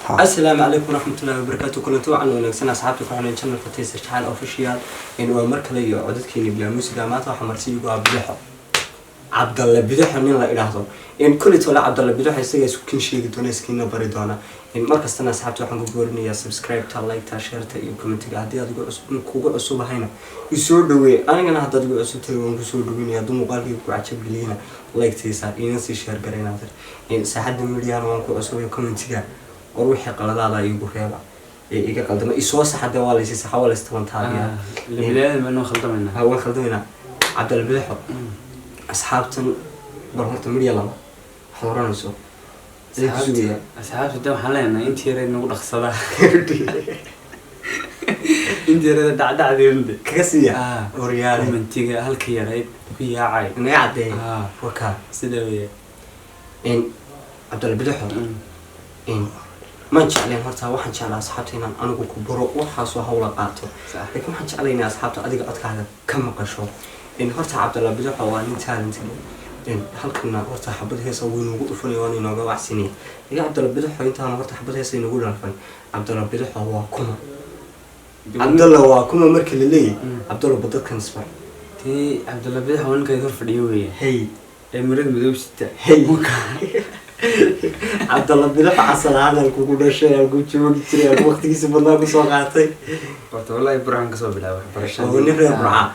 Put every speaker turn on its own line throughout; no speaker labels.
Asalaamu calaykum waraxmatullahi wabarakaatu. Kulanti wacan wanaagsan, asxaabta ku xiran channelka Taysir Jacayl Official. In waa mar kale iyo codadkeeni bilaa muusiga. Maanta waxaa marti igu ah Bidixo, Cabdalle Bidixo nin la idhaahdo. In kulli tole Cabdalle Bidixo isaga isku kin sheegi doona, iskiina bari doona. In markastana asxaabta waxaan ku boorinayaa subscribe-ta, like-ta, share-ta iyo comment-iga. Haddii aad igu cusub kugu cusubahayna, isoo dhaweey. Anigana haddaad igu cusub tahay, waan kusoo dhaweynaya. Hadduu muuqaalkayga ku cajab geliyana, like-tiisa iina sii share garaynaad. In saaxadda mediana waan ku cusubay. Comment-iga war wixii qaladaada iigu reeba ee iga qaldama, isoo saxade. Waa laysi saxa, waa laystaban taabiya.
Bilaadam baan khaldamaynaa.
Ha, waan khaldamaynaa. Cabdalle Bidixo, asxaabtan bal horta midya laba waxaad oranayso sidee ku sugaya?
Asxaabta de waxaan leenahay, intii yareed nagu dhaqsadaa, intii yareed dhacdhacdeende
kaga siiya horyaale.
Commentiga halka yarayd ku yaacay.
Naga caddeey. Wakaa.
Sida weeye.
In Cabdalle Bidixo, in maan jecleen horta, waxaan jeclaa asxaabta inaan anigu ku baro waxaasoo hawla qaato, laakiin waxaan jeclay inay asxaabta adiga codkaaga ka maqasho. In horta Cabdalla Bidixo waa nin talent leh. In halkana horta xabad heesa wuu inoogu dhufanaya, waana inooga wacsinaya. Iga Cabdalla Bidixo, intaana horta xabad heesa inoogu dhalfan, Cabdalla Bidixo waa kuma? Cabdalla waa kuma marka la leeyahy? Cabdalla, ba dadkan isbar.
Tii Cabdulla Bidax waa ninka hor fadhiyo weeye
hey
ee marada madow sita.
Hey, Cabdalla Bidixo asal ahaan halkuu ku dhashay, halkuu joogi jiray, halkuu waqtigiisa badnaa kusoo qaatay?
Horta wallahi Burcan kasoo bilaabay waxbarashadii.
Oo nin reer Burca.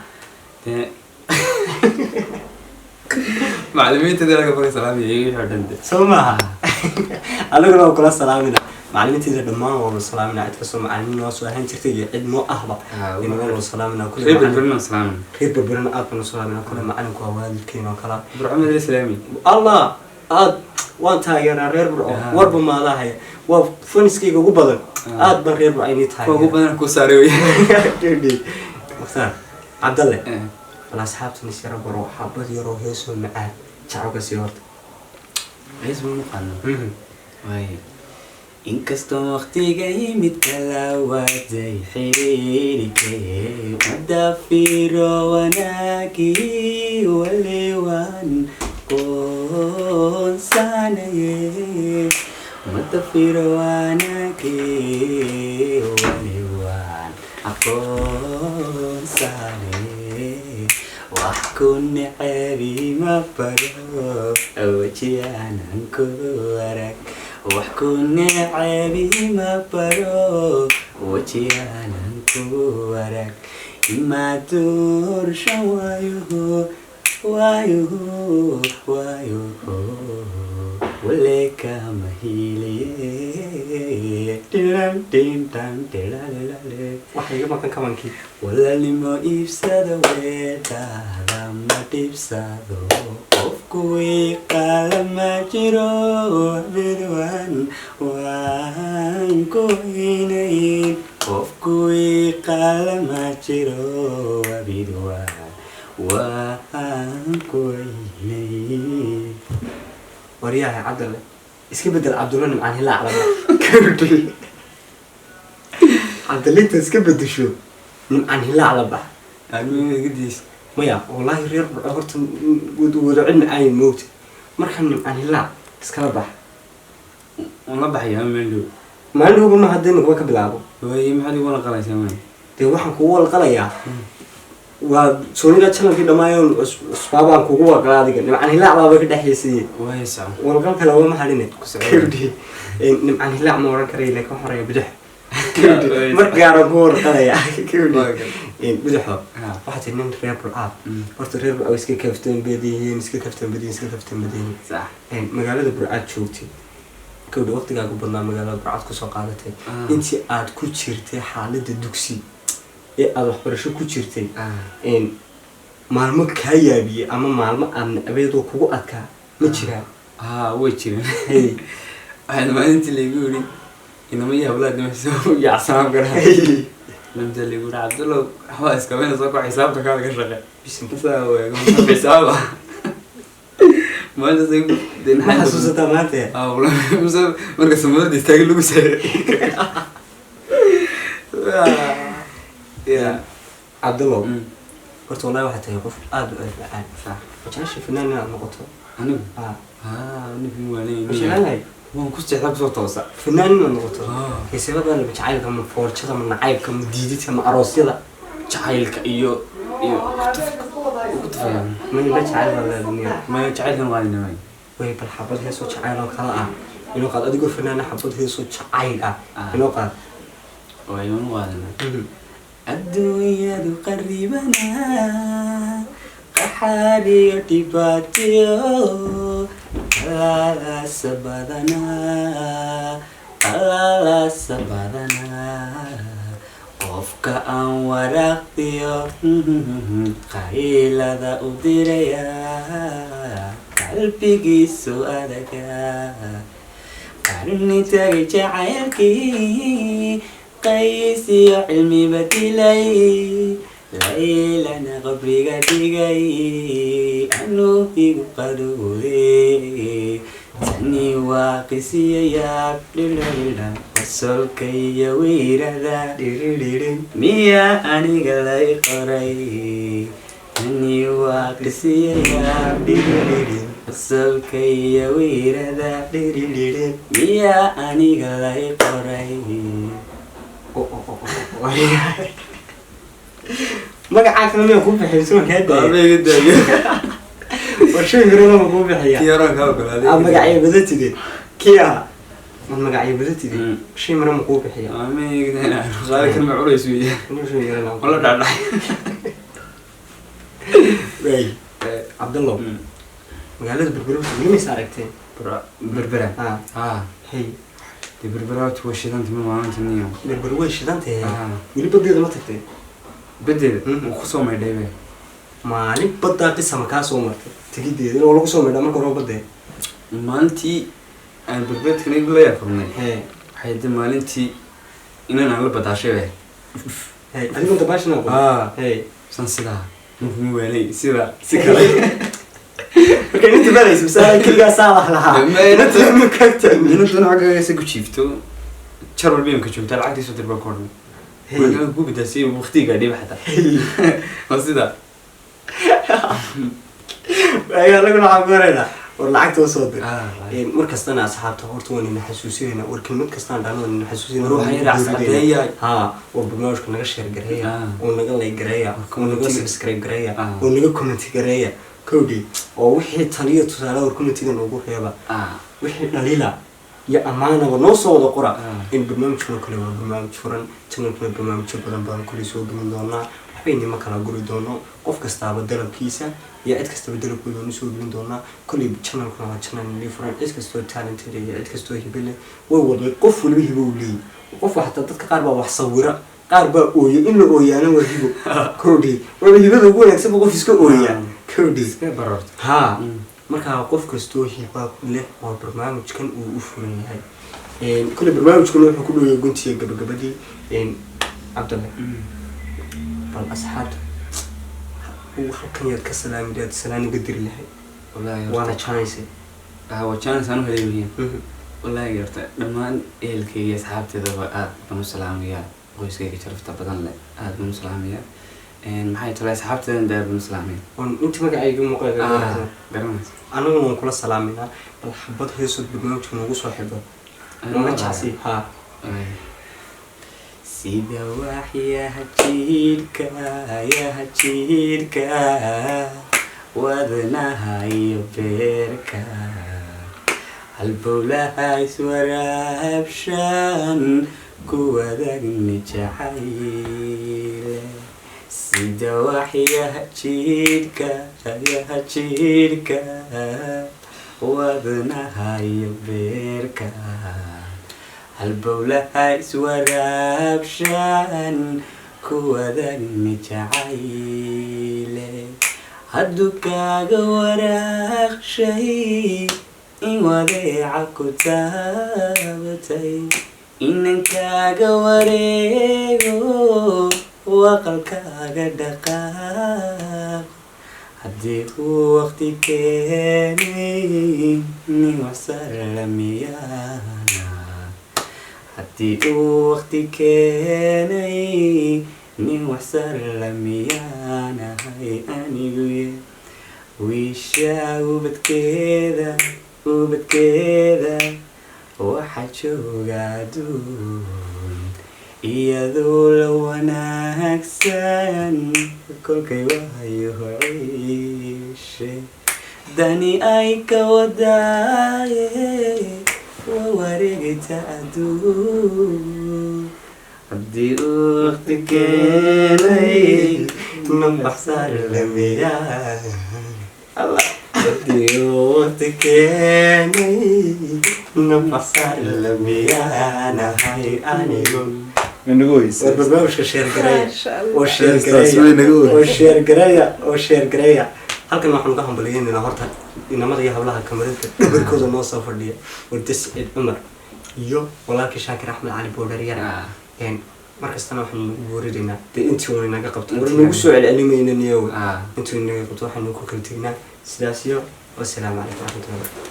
Dee macallimiinta dee laga baga salaamaya wixii oo dhan de.
Soo maaha? Aniguna waa kula salaamina macalimiinteyda dhammaan, waanu salaamina cid kastoo macalimiin noo soo ahaan jirtay iyo cid noo ahba. In waanu salaamina kule.
Reer Berberina salaamin.
Reer Berberina aad baanu salaamina kule. Macalinku waa waalidkeena oo kala.
Burco madala salaami.
Allah, aad waan taageeraa reer Burco. Warba maadahaya, waa faniskayga ugu badan. Aad baan reer Burco inii
Kuwa ugu
taageera.
badan ku saaray wey.
Mukhtaar Cabdalle, bal asxaabtan is yaro baro, xabad yaroo heesoo macaan jacabka sii horta.
Hees ma naqaano. Waay, inkastoo waqtiga yimid kala waaday xiriirkee, madafiro wanaagii wali waan qoonsanaye, madafiro wanaagii wali waan aqoonsanaye, wax ku necebi ma baro, wajiyaanan ku arag, wax ku necebi ma baro, wajiyaanan ku arag, ima doorsha waayuhu waayuhu waayuhu wale kama hiiliye dhilan dhintan dhilalilale.
Waxa iga maqan kabankii.
Walaalnimo iibsada, weedhaada ma dhibsado, qofku wiiqaala ma jiro, bidwan waan ku weynayn, qofku wiiqaala ma jiro, bidwan waan ku weynayn.
Waryahay Cabdalle, iska bedel. Cabdulla Nimcaan Hilaac laba kardhi. Cabdalinta iska bedesho, Nimcaan Hilaac la bax. Maya, wallaahi reer Burco horta wada cid macaayin moogta. Marka Nimcaan Hilaac iskala bax.
Waan la baxayaa meel dhow.
Maalin dhowba ma haddii nagaba ka bilaabo.
Waaye, maxaad igu wala qalaysaa maay?
Dee waxaan kugu walqalayaa waa sooniga channelkii dhamaayoon cusbaabaan kugu walqala. Adiga Nimcaan Hilaac baaba ka dhexaysiiyey.
Waaye, soco.
Walqal kale wama hadhine.
Ku soco.
Kardhi Nimcaan Hilaac ma oran karaya, laakiin waxaan oraya Bidix. Mar gaaraan ku warqalaya Bidixo. Waxaa tiri nin reer Burcaad. Horta reer Burca way iska kaftan badan, iska kaftan badan, iska kaftan badan. Magaalada Burcaad joogtay kowdha, waqtigaagu badnaa magaalada Burcaad kusoo qaadatay. Intii aad ku jirtay xaaladda dugsi ee aada waxbarasho ku jirtay, maalmo kaa yaabiyey ama maalmo aad necbeedoo kugu adkaa ma jiraan?
Haa, way jireen.
Hey.
Waxaan maalintii laygu yidhi inama iyo hablaha dhimayso yacsanaam garaa lamta laygu yidhi, "Cabdullow, waxbaa iskabayna soo kox, xisaabta kaada ka shaqe." Saa weego xisaaba maalintaas dee.
Ma xasuusataa maanta?
Ah, wallahi, mise marka samadada istaagay lagu saaray ya.
Cabdullow, horta wallahi waxaa tahay qof aada u ceeb macaan. Ma jecesha fanaan inaad noqoto?
Anigu?
Ah.
Haa, anigu
Ma jecelahay.
Waan ku seexdaa, kusoo toosa.
Fanaan inaad noqoto. Heesebada laba jacaylka, ma foorjada, ma nacaybka, ma diididka, ma aroosyada?
Jacaylka iyo ku tufayaan.
Ma indha jacayl baa leedahay?
Maya, jacaylkan qaadina waay.
Way, bal xabad heesoo jacayl oo kale ah inoo qaad, adigoo fanaana. Xabad heesoo jacayl ah inoo qaad.
Waay, waan u qaadana. Adduunyadu qaribana, qaxaadhiyo dhibaatiyo qalalaasa badanaa, qalalaasa badanaa. Qofka aan waraaqdiyo qaylada u diraya, qalbigiisu adaga. Qarni tagay jacaylkii, qays iyo cilmiba dilay, laylana qabriga dhigay, anuu igu qaruure. Tani waa qisiyayaab, dhidhadhidha, qosolka iyo wiirada miyaa aniga lay qoray? Tani waa qisiyayaab, qosolka iyo wiirada miyaa aniga lay qoray?
Magacaa kale miyaa kuu bixiya soo kaa daaya? Warshay mirana ma kuu bixiya? Ah, magacyo badatide kia ma magacyo badatide. Shay mira ma kuu bixiya? Inuu shay mirana waay. Cabdallow, magaalada Berbera weli maysa aragteen?
Berbera?
Ah. Hey.
Dee, Berbera waa shidanta, ma maalinta niyo.
Berber way shidantahay. Weli badeeda ma tagtay?
Badeeda wuu kusoo maydhaybe.
Maalin baddaa qisama kaa soo martay tegideeda in oo lagu soo maydhaa marka hore badee?
Maalintii aan berbeedkan igu la yaafurnay,
hee,
waxay de maalintii inan aan la badaashay be.
Hey, adigu dabaashina aqoon? Hey.
San sidaa markuma waalay sida si kale.
Marka inta baraysa mise keligaa saa lah lahaa? Inanta ma kaagtaagni.
Inantuna xaggagaysa ku jiifto, jar walba imka joogtaa, lacagtiisu dir baa ku odhan. Markaa ku bidaasay waqtiga dhiba xataa waa sida.
Ayaa laguna waxaan ku horeynaa war lacagta usoo dir. Mar kastana asxaabta horta waan ina xasuusinayna, war kelmad kastaan dhahno waan ina xasuusinayna.
Ruuxa yar cascadeeya.
Ha, war barnaamijka naga share gareeya, oo naga like gareeya,
War
oo naga
commentiga.
subscribe gareeya, oo naga comment gareeya kowdii, oo wixii taliyo tusaale war commentiga noogu reeba, wixii dhaliila iyo ammaanaba noo soo wada qora. In barnaamijkan oo kale waa barnaamij furan, channelkuna barnaamijyo badan baan kuley soo gelin doonaa, waxbay nima kala guri doono. Qof kastaaba dalabkiisa iyo cid kastaba dalabkooda waanu soo gelin doonaa. Kolley channelkuna waa channel nili furan, cid kastoo talented iyo cid kastoo hibe leh way wada. Qof waliba hibo uu leeyahy. Qof xataa dadka qaar baa wax sawira, qaar baa ooyo. In la ooyaana waa hibo kowdhi, waaba hibada ugu wanaagsan ba qof iska ooyaa kowdhi.
Iska bararto.
Haa. Markaa qof kastoo hiba leh oo barnaamijkan uu u furan yahay. Kule barnaamijkuna wuxuu ku dhowyahay guntiga gabagabadii. Cabdalle, bal asxaabta uu halkan yaad ka salaami lahayd, salaan uga diri lahayd?
Wallaahi
waana
horta
chance.
Ah, waa chance aan u helay muhiim. Wallaahi horta dhammaan ehelkayga iyo asxaabteedaba aad baan u salaamayaa, qoyskayga sharafta badan leh aad baan u salaamayaa. Maxay tole, asxaabteedan aad baan u salaamaya.
Oon inta magacayga muuqaalka garanaysa.
Garanaysa.
Annaguna waan kula salaaminaa. Bal xabad heesood barnaamijka noogu soo xidho, nooga jacsi haa.
Sida waxyaha jiidhka yaha jiidhka, wadnaha iyo beerka, halbowlaha iswaraabshan ku wadaagni jacayle. Sida waxyaha jiidhka yaha jiidhka, wadnaha iyo beerka, halbowlaha iswaraabshan ku wadaagni jacayle. Hadduu kaaga waraaqshay in wadeeca ku taabatay, inan kaaga wareego, waqalkaaga dhaqaaqo, haddii uu waqti keenay nin waxsalamiyana, haddii uu waqti keenay nin waxsalamiyanahay anigu ye. Wiisha ubadkeeda, ubadkeeda. Waxa jooga adduun iyadoo la wanaagsan, kolkay wahayo ciishe dani ay ka wadaaye, waa wareegayta adduun. Haddii uu waqti keenay nambaxsaar lamiyaa, haddii uu waqti keenay nambaxsaar lamiyaanahay anigu.
Inagu weyse.
War barnaamijka share gareeya.
Maasha Allah.
Oo share
Heestaas way naga
gareeya,
weyn.
oo share gareeya, oo share gareeya. Halkan waxaan uga hambaliyeynaynaa horta inamada iyo hablaha kamarada dhabarkooda noo soo fadhiya, warda Siciid Cumar iyo walaalkii Shaakir Axmed Cali Boodharyar. Mar kastana waxaanu nagu boorinaynaa dee intii uun inaga qabto, war nagu soo celcelimayna niyow. Intuu inaga qabto waxaynu ku kala tegnaa sidaas iyo wasalaamu calaykum waraxmatullahi.